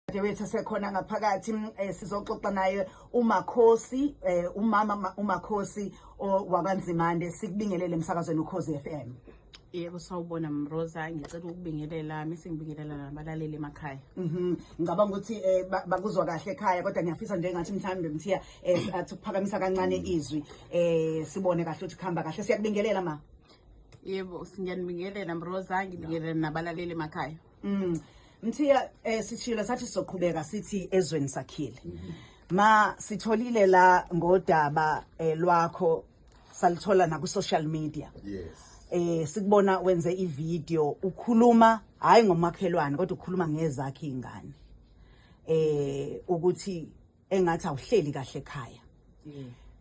Dadewethu sekhona ngaphakathi, sizoxoxa naye uMakhosi, umama uMakhosi wakwaNzimande. Sikubingelele emsakazweni Ukhozi FM. Yebo, sawubona Mroza, ngicela ukubingelela mise ngibingelela nabalaleli emakhaya. Ngicabanga ukuthi bakuzwa kahle ekhaya, kodwa ngiyafisa nje ngathi mhlawumbe Mthiya athi ukuphakamisa kancane izwi, sibone kahle ukuthi kuhamba kahle. Siyakubingelela, ma. Yebo, ngiyanibingelela Mroza, ngibingelela nabalaleli emakhaya. Mthiya, sishilo sathi sizoqhubeka sithi ezweni sakhile. Ma sitholile la ngodaba lwakho, salithola na ku social media. Sikubona wenze ivideo ukhuluma hayi ngomakhelwane kodwa ukhuluma ngezakhe ingane. Ukuthi engathi awuhleli kahle ekhaya.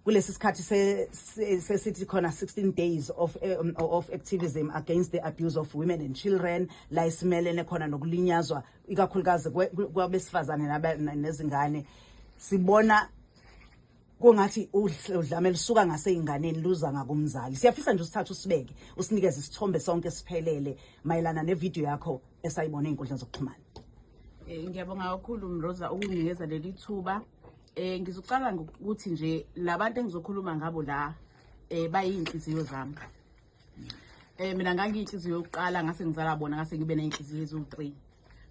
Kulesi sikhathi sesithi khona 16 days of activism against the abuse of women and children, la isimelene khona nokulinyazwa ikakhulukazi kwabesifazane nezingane, sibona kungathi udlame lusuka ngaseyinganeni luza ngakumzali. Siyafisa nje usithathe usibeke, usinikeze isithombe sonke siphelele mayelana nevideo yakho esayibona ey'nkundleni zokuxhumana. Ngiyabonga kakhulu Mroza ukunginikeza leli thuba. Ngizocala ngokuthi nje labantu engizokhuluma ngabo la bayinhliziyo zami. Mina ngangiyinhliziyo yokuqala, ngase ngizala bona, ngase ngibe nenhliziyo eziwu3.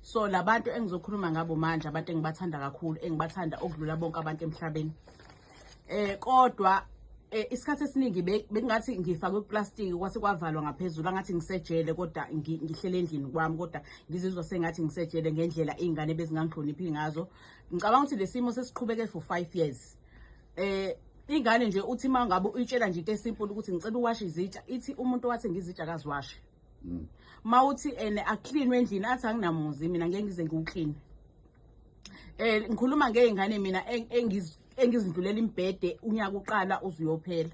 So labantu engizokhuluma ngabo manje abantu engibathanda kakhulu, engibathanda okudlula bonke abantu emhlabeni. Kodwa isikhathi esiningi bengathi ngifakwe kuplastic kwase kwavalwa ngaphezulu, angathi ngisejele, kodwa ngihlele endlini kwami, kodwa ngizizwa sengathi ngisejele ngendlela izingane bezingangihloniphi ngazo. Ngicabanga ukuthi lesimo sesiqhubeke for 5 years. Ingane nje uthi mangabe uyitshela nje into esimple ukuthi ngicela uwashe izitsha, ithi umuntu wathi ngizitsha akaziwashe. Mawuthi ene acleanwe endlini, athi anginamuzi mina, ngeke ngize ngiwuclean. Ngikhuluma ngey'ngane mina engizindlulela imbhede unyaka uqala uzuyophela.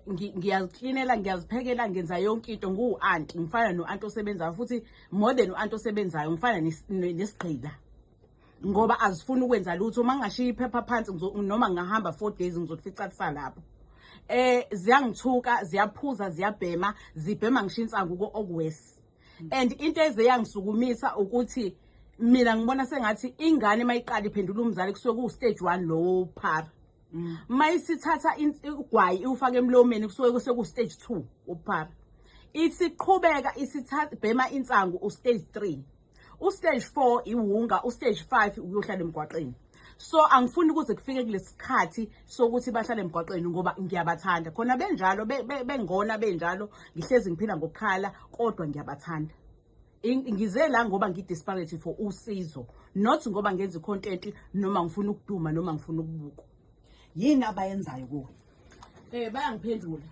Ngiyaziklinela, ngiyaziphekela, ngenza yonke into, ngiwu-anti, ngifana no-anti osebenzayo, futhi more than u-anti osebenzayo, ngifana nesigqila ngoba azifuni ukwenza lutho. Uma ngingashiya iphepha phansi noma ngingahamba 4 days, ngizokufica kusalapho. Ziyangithuka, ziyaphuza, ziyabhema, zibhema ngisho insangu ko okuwesi. And into eze yangisukumisa ukuthi mina ngibona sengathi ingane mayiqala iphendula umzali kusuke ku stage 1 lowo phara. Mayisithatha ugwayi iwufaka emlomeni kusuke kuseku stage 2 uphara. Isiqhubeka isithatha bhema insangu u stage 3. U stage 4 iwunga, u stage 5 uyohlala emgwaqeni. So angifuni ukuze kufike kulesikhathi sokuthi bahlale emgwaqeni ngoba ngiyabathanda. Khona benjalo, bengona benjalo, ngihlezi ngiphila ngokukhala, kodwa ngiyabathanda. Ngize la ngoba ngi-desperate for usizo, not ngoba ngenza i-content noma ngifuna ukuduma noma ngifuna ukubukwa. Yini abayenzayo kuwe? Bayangiphendula,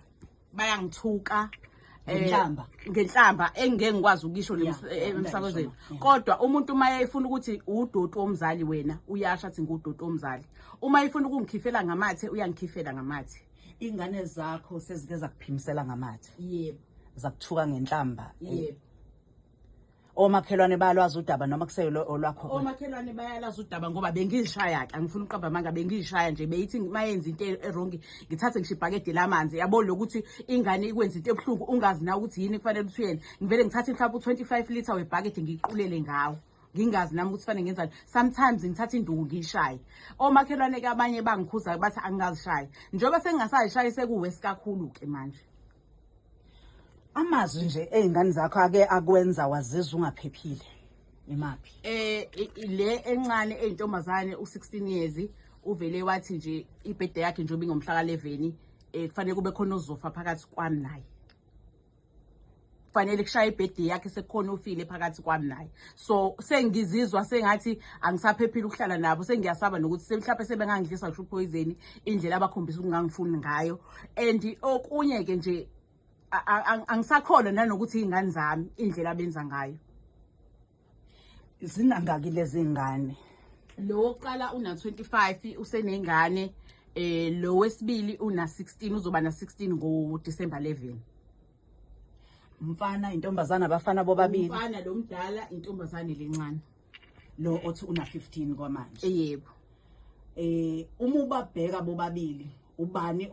bayangithuka ngenhlamba. Ngenhlamba engeke ngikwazi ukisho emsakazweni. Kodwa umuntu uma efuna ukuthi udoti womzali wena, uyasho athi ngudoti womzali. Uma efuna ukungikhifela ngamathe, uyangikhifela ngamathe. Ingane zakho sezike zakuphimisela ngamathe? Yebo. Zakuthuka ngenhlamba? Yebo. Omakhelwane bayalwazi udaba noma kuseyilo olwakho? Omakhelwane bayalazi udaba ngoba bengishaya ke, angifuni ukuqamba amanga, bengishaya nje, beyithi mayenza into e-wrong ngithathe ngisho ibhakede lamanzi, yabo, lokuthi ingane ikwenza into ebuhlungu ungazi na ukuthi yini kufanele ukuthi uyena, ngivele ngithathe mhlawumbe u25 liter webhakede ngiqulele ngawo, ngingazi nami ukuthi fanele ngenzani. Sometimes ngithatha induku ngiyishaye. Omakhelwane ke abanye bangikhuza, bathi angingazishayi, njengoba sengingasayishayi sekuwesi kakhulu ke manje. Amazwi nje ey'ngane zakho ake akwenza wazizwa ungaphephile imaphi? Le encane eyintombazane u16 years uvele wathi nje ibirthday yakhe njengoba ingomhla ka11, kufanele kube khona ozofa phakathi kwami naye, kufanele kushaya ibirthday yakhe sekukhona ofile phakathi kwami naye. So sengizizwa sengathi angisaphephile ukuhlala nabo, sengiyasaba nokuthi mhlawumbe sebengangidlisa ngisho poison, indlela abakhombisa ukungangifuni ngayo. And okunye ke nje, angisakholwa nanokuthi iy'ngane zami, indlela abenza ngayo. Zinangaki lezi ngane? Lo wokuqala una 25, usenengane. Lo wesibili una 16, uzoba na 16 ngo December 11. Mfana, intombazana, abafana bobabili? Umfana lo mdala, intombazane lencane. Lo othi una 15 kwamanje? Yebo. Uma ubabheka bobabili, ubani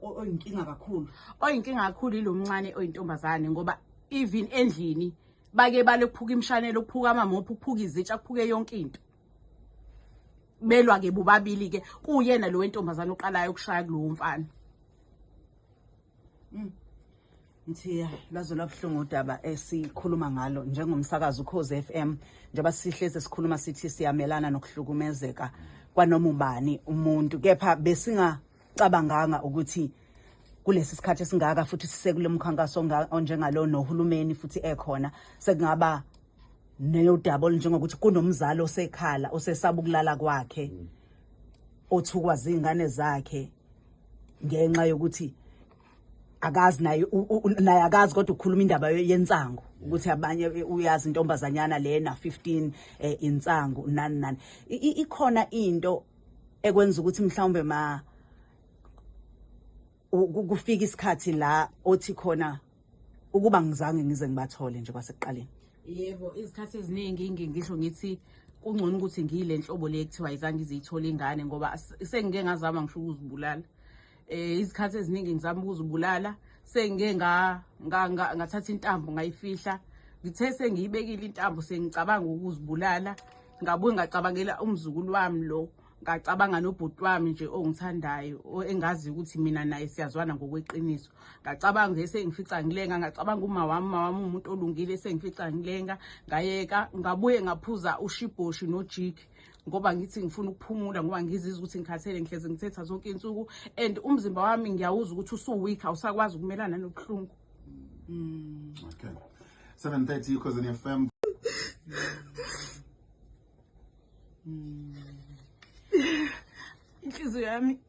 oyinkinga kakhulu? Oyinkinga kakhulu ilo mncane oyintombazane, ngoba even endlini Bake bale kuphuka imshanelo, kuphuka amamophu, kuphuka izitsha, kuphuke yonke into. Belwa ke bobabili ke, kuyena lo wentombazana oqalayo ukushaya kulowo mfana. Mthiya, lwaze lwabuhlungu udaba esikhuluma ngalo njengomsakazo Ukhozi FM, njengoba sihlezi sikhuluma sithi siyamelana nokuhlukumezeka kwanoma ubani umuntu, kepha besingacabanganga ukuthi kulesi sikhathi esingaka futhi sisekule mkhankaso onjengalo nohulumeni futhi ekhona, sekungaba neyodaba olunjengokuthi kunomzali osekhala, osesaba ukulala kwakhe, othukwa zingane zakhe ngenxa yokuthi akazi naye, naye akazi, kodwa ukhuluma indaba yensangu ukuthi abanye uyazi intombazanyana lena 15 insangu nani nani. Ikhona into ekwenza ukuthi mhlawumbe ma kufika isikhathi la othi khona ukuba ngizange ngize ngibathole nje kwasekuqaleni? Yebo, izikhathi eziningi ngisho ngithi kungcono ukuthi ngiyile nhlobo le kuthiwa ayizange iziyithole ingane, ngoba sengike ngazama ngisho ukuzibulala. Izikhathi eziningi ngizama ukuzibulala, sengike ngathatha intambo ngayifihla. Ngithe sengiyibekile intambo, sengicabanga ukuzibulala, ngabuye ngacabangela umzukulu wami lo, ngacabanga nobhuti wami nje ongithandayo, engazi ukuthi mina naye siyazwana ngokweqiniso. Ngacabanga nje sengifica ngilenga, ngacabanga uma wami, uma wami umuntu olungile, sengifica ngilenga, ngayeka. Ngabuye ngaphuza ushibhoshi nojiki ngoba ngithi ngifuna ukuphumula, ngoba ngizizwa ukuthi ngikhathele, ngihlezi ngithetha zonke iy'nsuku and umzimba wami ngiyawuzwa ukuthi usu-weak, awusakwazi ukumelana nobuhlungu. Okay. 7:30 Ukhozi FM. Inhliziyo yami,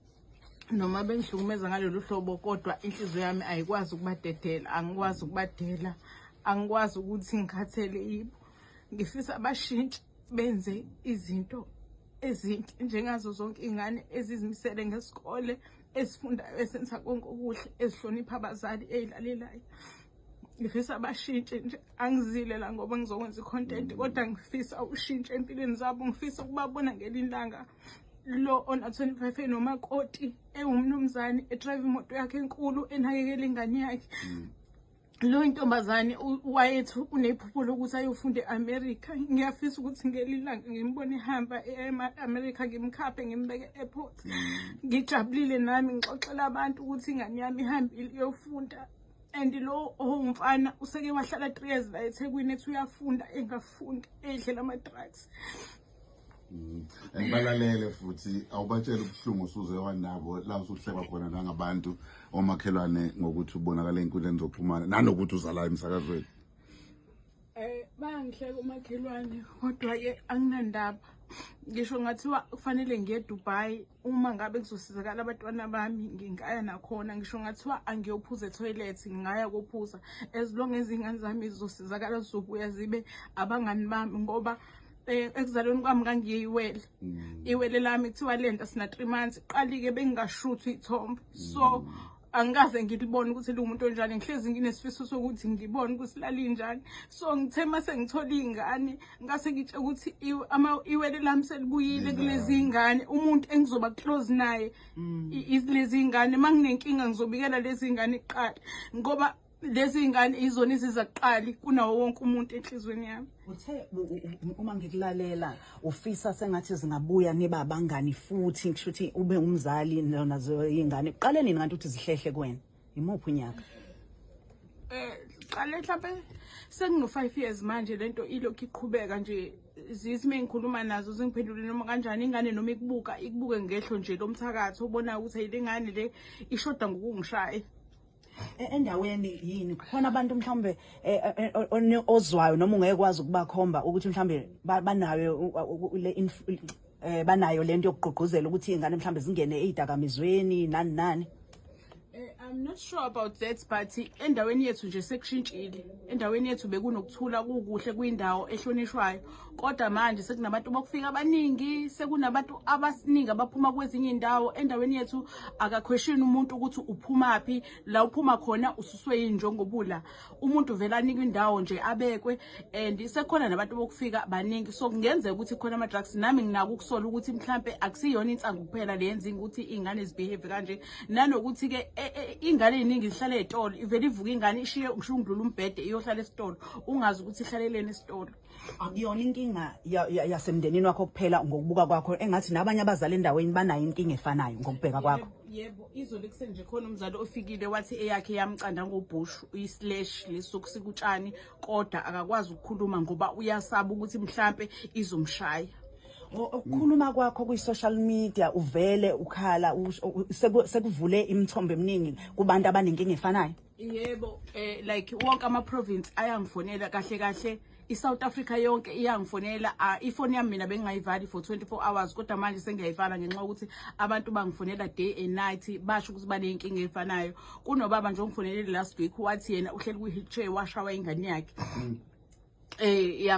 noma bengihlukumeza ngalolu hlobo, kodwa inhliziyo yami ayikwazi ukubadedela, angikwazi ukubadela, angikwazi ukuthi ngikhathele yibo. Ngifisa bashintshe, benze izinto ezinhle njengazo zonke iy'ngane ezizimisele ngesikole, ezifundayo, esenza konke okuhle, ezihlonipha abazali, ey'lalelayo. Ngifisa bashintshe nje. Angizile la ngoba ngizokwenza i-content, kodwa ngifisa ushintshe empilweni zabo. Ngifisa ukubabona ngelinye ilanga lo ona 25 enomakoti, ewumnumzane, edrive imoto yakhe enkulu, enakekela ingane yakhe. Lo intombazane wayethu unephupho lokuthi ayofunda e-America. Ngiyafisa ukuthi ngelinye ilanga ngimbone ehamba e-America, ngimkhaphe, ngimbeke e-airport, ngijabulile nami, ngixoxela abantu ukuthi ingane yami ihambile iyofunda. And lo owumfana useke wahlala 3 years la eThekwini, ethi uyafunda, engafundi, edlela ama-drugs. And balalele futhi awubatshela ubuhlungu usuze wanabo la usuhlekwa khona nangabantu omakhelwane ngokuthi ubonakala ey'nkundleni zokuxhumana nanokuthi uzala emsakazweni. Bayangihleka umakhelwane, kodwa ke anginandaba. Ngisho ngathiwa kufanele ngiye eDubai, uma ngabe kuzosizakala abantwana bami, ngingaya nakhona. Ngisho ngathiwa angiyophuza etoilet, ngingaya kophuza, as long as iy'ngane zami zizosizakala, zizobuya zibe abangani bami, ngoba ekuzalweni kwami ngangiyiwele. Iwele lami kuthiwa lento sina 3 months qali-ke bengingashuthi iy'thombe, so angikaze ngilibone ukuthi liwumuntu onjani. Ngihlezi nginesifiso sokuthi ngibone ukuthi lalinjani. So ngithe uma sengithola iy'ngane, ngase ngitshe ukuthi iwele lami selibuyile kulezi ngane. Umuntu engizoba close naye lezi ngane. Uma nginenkinga ngizobikela lezi ngane kuqala, ngoba lezi ngane izona iziza kuqali kunawo wonke umuntu enhliziyweni yami. Uthe uma ngikulalela ufisa sengathi zingabuya niba abangani futhi, ngisho ukuthi ube umzali nazo iy'ngane. Kuqale nini kanti ukuthi zihlehle kuwena? Imuphi unyaka? Qale mhlambe sengino 5 years manje lento ilokhu iqhubeka nje. Zithi mengikhuluma nazo zingiphendule noma kanjani. Ingane noma ikubuka, ikubuke ngehlo nje lomthakathi, obonayo ukuthi ayile ngane le ishoda ngokungishaya. Endaweni yini khona abantu mhlawumbe ozwayo noma ungeke kwazi ukubakhomba ukuthi mhlawumbe banayo le banayo lento yokugqugquzela ukuthi iy'ngane mhlawumbe zingene ey'dakamizweni nani nani? I'm not sure about that, but endaweni yethu nje sekushintshile. Endaweni yethu bekunokuthula, kukuhle, kuyindawo ehlonishwayo. Kodwa manje sekunabantu bokufika abaningi, sekunabantu abaningi abaphuma kwezinye indawo. Endaweni yethu akakhweshini umuntu ukuthi uphumaphi, la uphuma khona ususwe yini njengobula. Umuntu vele anikwe indawo nje abekwe, and sekukhona nabantu bokufika baningi. So kungenzeka ukuthi khona ama-drugs. Nami nginako ukusola ukuthi mhlampe akusiyona insangu kuphela le yenza ukuthi iy'ngane zibehave kanje, nanokuthi-ke Ingane eziningi zihlala ezitolo, ivele ivuka ingane ishiye ngisho ungidlula umbhede iyohlala esitolo, ungazi ukuthi ihlaleleni esitolo. Akuyona inkinga yasemndenini wakho kuphela ngokubuka kwakho, engathi nabanye abazali endaweni banayo inkinga efanayo ngokubheka kwakho. Yebo, izolo ekuseni nje khona umzali ofikile wathi eyakhe yamcanda ngobhushu, uyi-slash lesi sokusika utshani, kodwa akakwazi ukukhuluma ngoba uyasaba ukuthi mhlampe izomshaya. Ukukhuluma kwakho kwi-social media uvele ukhala sekuvule imithombo eminingi kubantu abanenkinga efanayo. Yebo, like wonke ama-province ayangifonela, kahle kahle i-South Africa yonke iyangifonela. Ifoni yami mina bengingayivali for 24 hours, kodwa manje sengiyayivala ngenxa yokuthi abantu bangifonela day and night, basho ukuthi baney'nkinga ey'fanayo. Kunobaba nje ongifonelele last week, wathi yena uhleli kwi-wheelchair, washawa ingane yakhe,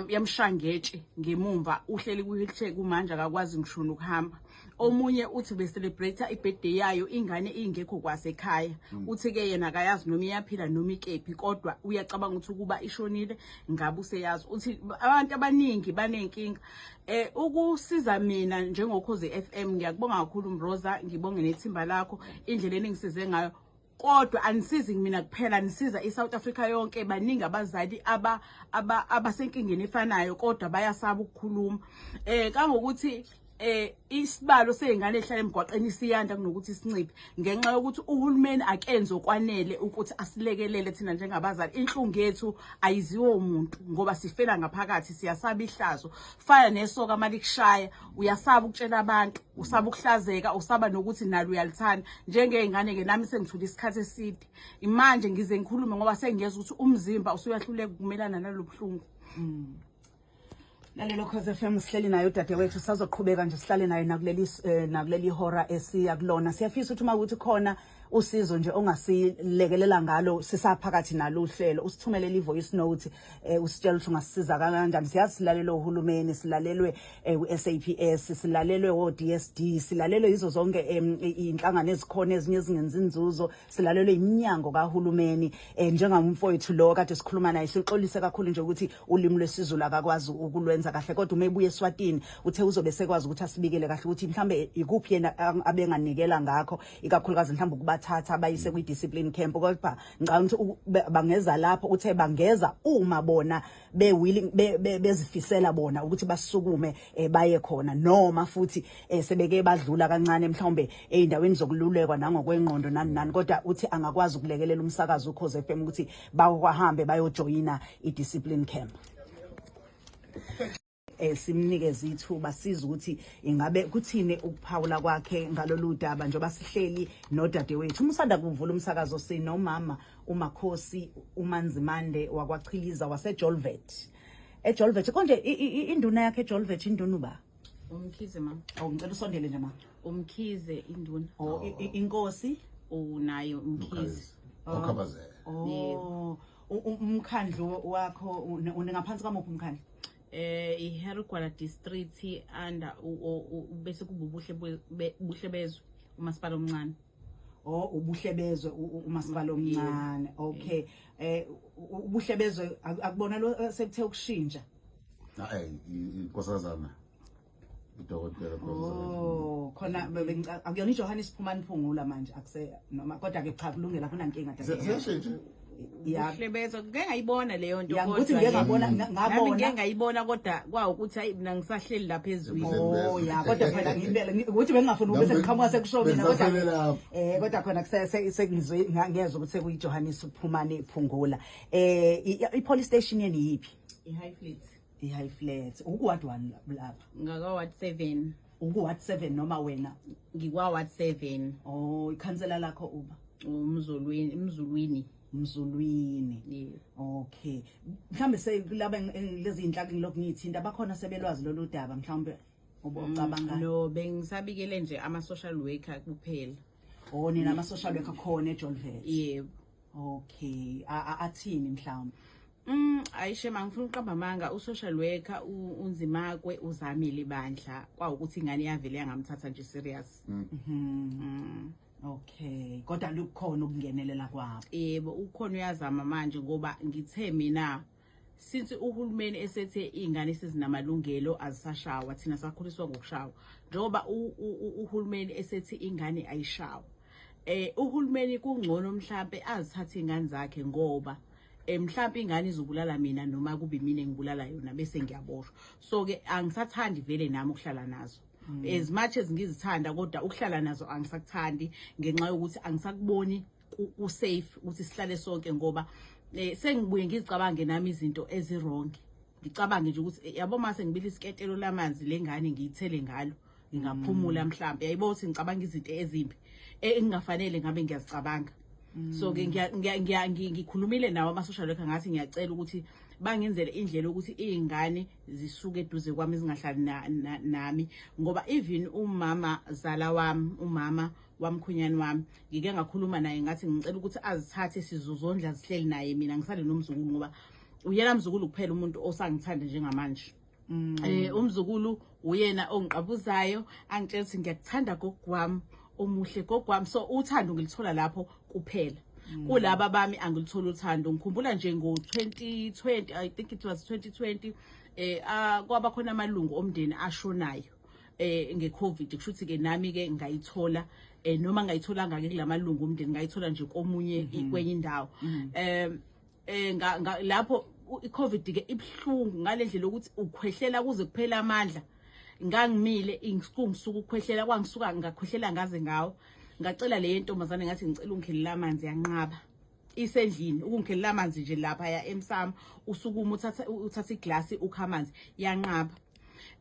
yamshangetshe ngemumva, uhleli kwi-wheelchair kumanje, akakwazi ngisho nokuhamba. Omunye uthi be-celebrate i-birthday yayo, ingane ingekho kwasekhaya. Uthi-ke yena akayazi noma iyaphila noma ikephi, kodwa uyacabanga ukuthi ukuba ishonile ngabe useyazi. Uthi abantu abaningi baney'nkinga. Ukusiza mina njengoKhozi FM, ngiyakubonga kakhulu Mroza, ngibonge nethimba lakho indlela eningisize ngayo, kodwa anisizi mina kuphela, nisiza iSouth Africa yonke. Baningi abazali aba abasenkingeni efanayo, kodwa bayasaba ukukhuluma, kangokuthi isibalo sey'ngane ehlala emgwaqeni siyanda kunokuthi sinciphe, ngenxa yokuthi uhulumeni akenzi okwanele ukuthi asilekelele thina njengabazali. Inhlungu yethu ayiziwo umuntu ngoba sifela ngaphakathi, siyasaba ihlazo. Fana nesoka malikushaya, uyasaba ukutshela abantu, usaba ukuhlazeka, usaba nokuthi nalo uyalithanda. Njengey'ngane-ke nami sengithule isikhathi eside, manje ngize ngikhulume ngoba sengiyeza ukuthi umzimba usuyahluleka ukumelana nalo buhlungu. Lalelo Khozi FM, sihleli naye udadewethu, sazoqhubeka nje sihlale naye nakuleli hora esiya kulona. Siyafisa ukuthi uma ukuthi khona usizo nje ongasilekelela ngalo sisaphakathi nalo uhlelo, usithumelele i-voice note, usitshela ukuthi ungasisiza kanjani. Siyazi silalelwe uhulumeni, silalelwe u-SAPS, silalelwe o-DSD, silalelwe yizo zonke iy'nhlangano ezikhona, ezinye ezingenzi inzuzo, silalelwe iminyango kahulumeni. Njengamfowethu lo kade sikhuluma naye, sixolise kakhulu nje ukuthi ulimi lwesiZulu akakwazi ukulwenza kahle, kodwa uma ebuya eSwatini uthe uzobe sekwazi ukuthi asibikele kahle ukuthi mhlambe ikuphi yena abenganikela ngakho, ikakhulukazi mhlambe ukubathatha abayise kwi-discipline camp. Kodwa ngicabanga ukuthi bangeza lapho, uthe bangeza uma bona be-willing, bezifisela bona ukuthi basukume baye khona, noma futhi sebeke badlula kancane mhlawumbe ey'ndaweni zokululekwa nangokwengqondo nani nani, kodwa uthi angakwazi ukulekelela umsakazo uKhozi FM ukuthi bahambe bayojoyina i-discipline camp. Simnikeze ithuba siza ukuthi ingabe kuthini ukuphawula kwakhe ngalolu daba, njengoba sihleli nodadewethu. Uma usanda kuvula umsakazo, sinomama uMakhosi uManzimande wakwaChiliza waseJolvet, eJolvet. Konje induna yakhe eJolvet, induna uba? Umkhize, mama. Oh, ngicela usondele nje, mama. Umkhize induna. Oh, inkosi? Unayo umkhize. Okhabazela. Oh, umkhandlu wakho ngaphansi kwamuphi umkhandlu? IHarry Gwala district, under bese kuba ubuhle buhle bezwe, umasipala omncane. Oh, ubuhle bezwe, umasipala omncane. Okay, ubuhle bezwe akubona lo sekuthe ukushintsha. Inkosazana udokotela. Oh, khona akuyona iJohannes Phumani Phungula manje, akuse noma, kodwa ke cha, kulungela, kunankinga. Siyashintsha. Ya. Buhle bezwe, ngike ngayibona leyo nto. Ya, ukuthi ngike ngabona nami ngabona. Ngike ngayibona, kodwa kwawukuthi hayi, mina ngisahleli lapha ezwini. Oh ya, kodwa phela ngibele ukuthi bengingafuni ukube sekuqhamuka sekusho mina, kodwa Bengisahlele lapho. Kodwa khona sengizwe ngezwe ukuthi sekuyiJohannes Phumani Phungula. I-police station yeni yiphi? I-High Fleet. I-High Flat. Uku-ward 1 lapha? Ngaka-ward 7. Uku-ward 7 noma wena? Ngikwa-ward 7. Oh, ikhansela lakho uba? Umzulwini, Umzulwini. Mzulwini. Yebo. Okay, mhlambe sekulaba lezi inhlaka ngilokhu ngiyithinta, bakhona sebelwazi lolu daba mhlawumbe obucabanga? No, bengisabikele nje ama-social worker kuphela. Oh, nina ama-social worker khona eJolvet? Yebo. Okay, athini mhlawumbe? Ayishe, ngifuna ukuqamba amanga, u-social worker uNzimakwe uzamile ibandla, kwawukuthi ingane yavele yangamthatha nje serious. Okay, kodwa lukhona ukungenelela kwabo? Yebo, ukhona, uyazama manje, ngoba ngithe mina since uhulumeni esethe iy'ngane sezinamalungelo, azisashawa, thina sakhuliswa ngokushawa, njengoba uhulumeni esethi ingane ayishawa. Uhulumeni kungcono mhlambe azithathe ingane zakhe, ngoba mhlambe ingane izobulala mina noma kube mina engibulala yona bese ngiyaboshwa. So ke angisathandi vele nami ukuhlala nazo. As much as ngizithanda, kodwa ukuhlala nazo angisakuthandi ngenxa yokuthi angisakuboni ku-safe ukuthi sihlale sonke, ngoba sengibuye ngizicabange nami izinto ezi-wrong. Ngicabange nje ukuthi yabo, mase ngibila isiketelo lamanzi lengane ngiyithele ngalo, ngingaphumula mhlambe. Yayibo ukuthi ngicabanga izinto ezimbi engingafanele ngabe ngiyazicabanga. So ke ngikhulumile nawo ama-social worker, ngathi ngiyacela ukuthi bangenzele indlela yokuthi iy'ngane zisuke eduze kwami, zingahlali nami, ngoba even umama zala wami, umama wamkhwenyane wami, ngike ngakhuluma naye, ngathi ngicela ukuthi azithathe, sizozondla zihleli naye, mina ngisale nomzukulu, ngoba uyena mzukulu kuphela umuntu osangithanda njengamanje. Umzukulu uyena ongiqabuzayo, angitshela ukuthi ngiyakuthanda gogo wami omuhle, gogo wami. So uthando ngilithola lapho kuphela. Kulaba bami angilithola uthando. Ngikhumbula nje ngo-2020, I think it was 2020, kwaba khona amalungu omndeni ashonayo ngeCovid. Kusho ukuthi ke nami ke ngayithola, noma ngayitholanga ke kulamalungu omndeni, ngayithola nje komunye kwenye indawo. Lapho iCovid ke ibhlungu ngalendlela ukuthi ukhwehlela kuze kuphela amandla. Ngangimile ingisuka ukukhwehlela, kwangisuka ngakhwehlela ngaze ngawo. Ngacela le ntombazane, ngathi ngicela ungikhelela amanzi, yanqaba. Isendlini ukungikhelela amanzi nje lapha ya emsamo, usukuma uthatha iglasi ukha amanzi, yanqaba.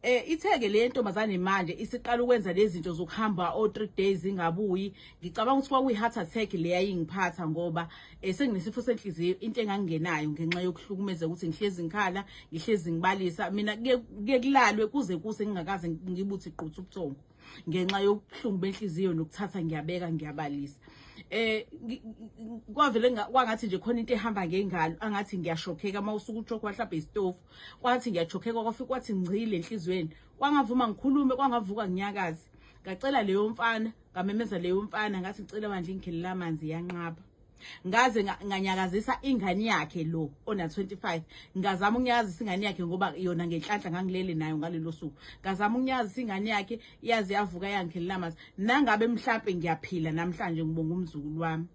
Itheke le ntombazane manje isiqala ukwenza lezi zinto zokuhamba o 3 days ingabuyi. Ngicabanga ukuthi kwakuyi heart attack le yayingiphatha, ngoba senginesifo senhliziyo, into engangenayo ngenxa yokuhlukumeza ukuthi ngihlezi ngikhala, ngihlezi ngibalisa. Mina kuye kulalwe kuze kuse ngingakaze ngibuthi quthu ubuthongo ngenxa yobuhlungu benhliziyo nokuthatha ngiyabeka ngiyabalisa. Kwavele kwangathi nje khona into ehamba ngengalo, angathi ngiyashokheka uma usuke uchokhwa mhlawumbe isitofu, kwathi ngiyachokheka, kwafika kwathi ngcile enhliziyweni, kwangavuma ngikhulume, kwangavuka nginyakaze. Ngacela leyo mfana, ngamemeza leyo mfana, ngathi ngicela bandla ingikhelela amanzi, yanqaba. Ngaze nganyakazisa ingane yakhe lo ona 25, ngazama ukunyakazisa ingane yakhe ngoba yona ngenhlanhla ngangilele nayo ngalelo suku. Ngazama ukunyakazisa ingane yakhe, yaze yavuka yangikhelela amanzi. Nangabe mhlambe ngiyaphila namhlanje, ngibonga umzukulu wami.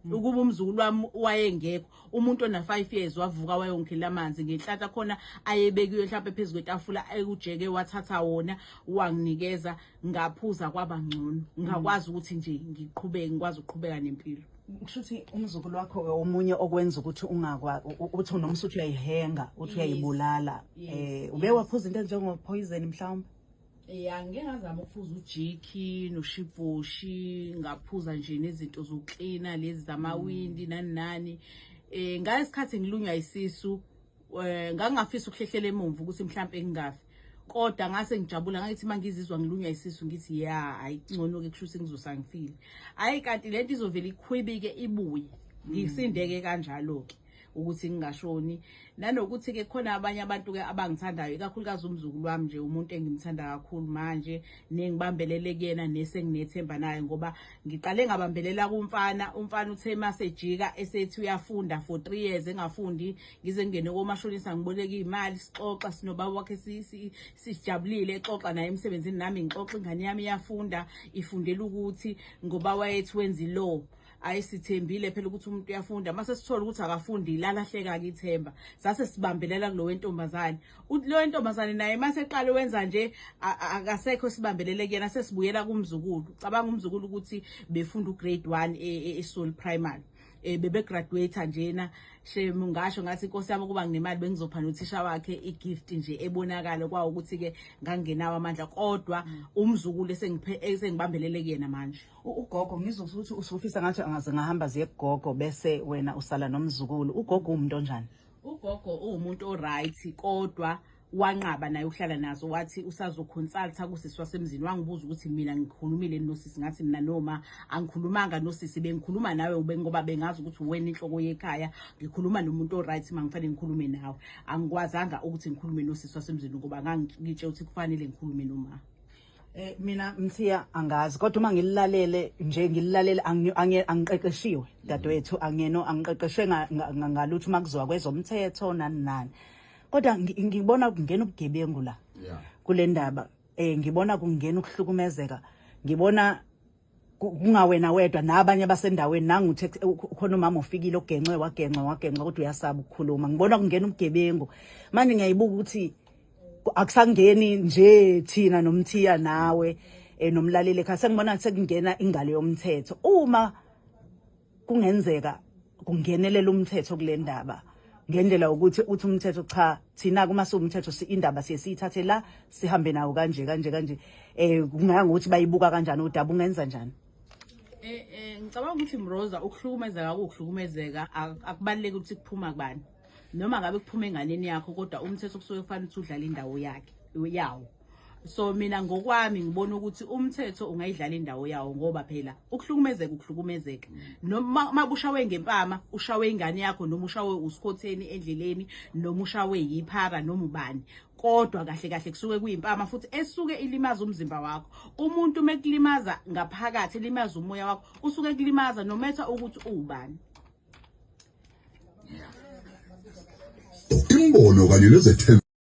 Ukuba umzukulu wami wayengekho, umuntu ona 5 years wavuka wayongikhelela amanzi ngenhlanhla khona ayebekiwe mhlawumbe phezu kwetafula, ekujeke wathatha wona wanginikeza, ngaphuza, kwaba ngcono, ngakwazi ukuthi nje ngiqhubeke, ngikwazi ukuqhubeka nempilo. Kusho ukuthi umzukulu wakho omunye okwenza ukuthi ungakwa uthi noma uthi uyayihenga, uthi uyayibulala. Ube waphuza into enjengo poison mhlawumbe? Ya, ngike ngazama ukuphuza ujiki noshibhoshi, ngaphuza nje nezinto zokuklina lezi zamawindi nani nani. Ngalesikhathi ngilunywa isisu, ngangingafisa ukuhlehlela emumva ukuthi mhlambe ngingafi, kodwa ngase ngijabula, ngathi mangizizwa ngilunywa isisu ngithi ya, hayi, ngcono ke, kusho ukuthi ngizosangifile. Hayi, kanti lento izovela ikhwibike ibuye, ngisindeke kanjalo ke ukuthi ngingashoni. Nanokuthi ke khona abanye abantu ke abangithandayo, ikakhulukazi umzukulu wami nje, umuntu engimthanda kakhulu manje nengibambelele kuyena nesenginethemba naye, ngoba ngiqale ngabambelela kumfana. Umfana uthe masejika esethi uyafunda for 3 years engafundi, ngize ngingene komashonisa ngiboleka imali, sixoxa sinobaba wakhe, sijabulile, exoxa naye emsebenzini, nami ngixoxa, ingane yami iyafunda, ifundela ukuthi, ngoba wayethi wenza i-law. Ayisithembile phela ukuthi umuntu uyafunda, mase sithola ukuthi akafundi, lalahleka-ke ithemba. Sase sibambelela kulo wentombazane. Lo wentombazane naye mase eqale wenza nje, akasekho sibambelele kuyena, sesibuyela kumzukulu. Cabanga umzukulu ukuthi befunda ugrade 1 eSol Primary, bebe graduate njena. Shem, ngasho ngathi inkosi yami, kuba nginemali bengizopha nothisha wakhe igift nje ebonakala kwawo ukuthi ke ngangenawo amandla, kodwa umzukulu esengiphe esengibambelele kuyena manje. Ugogo ngizwe ukuthi usufisa ngathi angaze ngahamba ziye kugogo bese wena usala nomzukulu. Ugogo umuntu onjani? Ugogo uwumuntu oright, kodwa wanqaba naye uhlala nazo, wathi usazoconsulta kusisi wasemzini. Wangibuza ukuthi mina ngikhulumile nosisi, ngathi mina noma angikhulumanga nosisi, bengikhuluma nawe ube ngoba bengazi ukuthi uwena inhloko yekhaya, ngikhuluma nomuntu oright mangifanele ngikhulume nawe. Angikwazanga ukuthi ngikhulume nosisi wasemzini ngoba ngangitshe ukuthi kufanele ngikhulume noma. Mina Mthiya angazi, kodwa uma ngililalele nje, ngililalele, angiqeqeshiwe dadewethu, angeno angiqeqeshwe ngalutho uma kuziwa kwezomthetho nani nani, kodwa ngibona kungena ubugebengu la kule ndaba. Ngibona kungena ukuhlukumezeka, ngibona Kungawena wedwa, nabanye abasendaweni. Nangu khona umama ofikile ogenxe wagenxa wagenxa, kodwa uyasaba ukukhuluma. Ngibona kungena ubugebengu manje. Ngiyayibuka ukuthi akusangeni nje thina nomthiya nawe nomlaleli ekhaya, sengibona sekungena ingalo yomthetho. Uma kungenzeka kungenelela umthetho kule ndaba ngendlela yokuthi uthi umthetho, cha, thina kuma siwumthetho indaba siye siyithathe la, sihambe nawo kanje kanje kanje, kungaya ngokuthi bayibuka kanjani udaba, ungenza njani? Ngicabanga ukuthi, Mroza, ukuhlukumezeka kuhlukumezeka, akubaluleki ukuthi kuphuma kubani noma ngabe kuphuma enganeni yakho, kodwa umthetho kusuke kufanele ukuthi udlale indawo yakhe yawo. So mina ngokwami ngibona ukuthi umthetho ungayidlala indawo yawo, ngoba phela ukuhlukumezeka ukuhlukumezeka, noma mabushawe ngempama, ushawe ingane yakho, noma ushawe usikhotheni endleleni, noma ushawe yiphara noma ubani, kodwa kahle kahle kusuke kuyimpama futhi esuke ilimaza umzimba wakho. Umuntu mekulimaza ngaphakathi, elimaza umoya wakho, usuke kulimaza no matter ukuthi uwubani. Imbono kanye nezethembiso.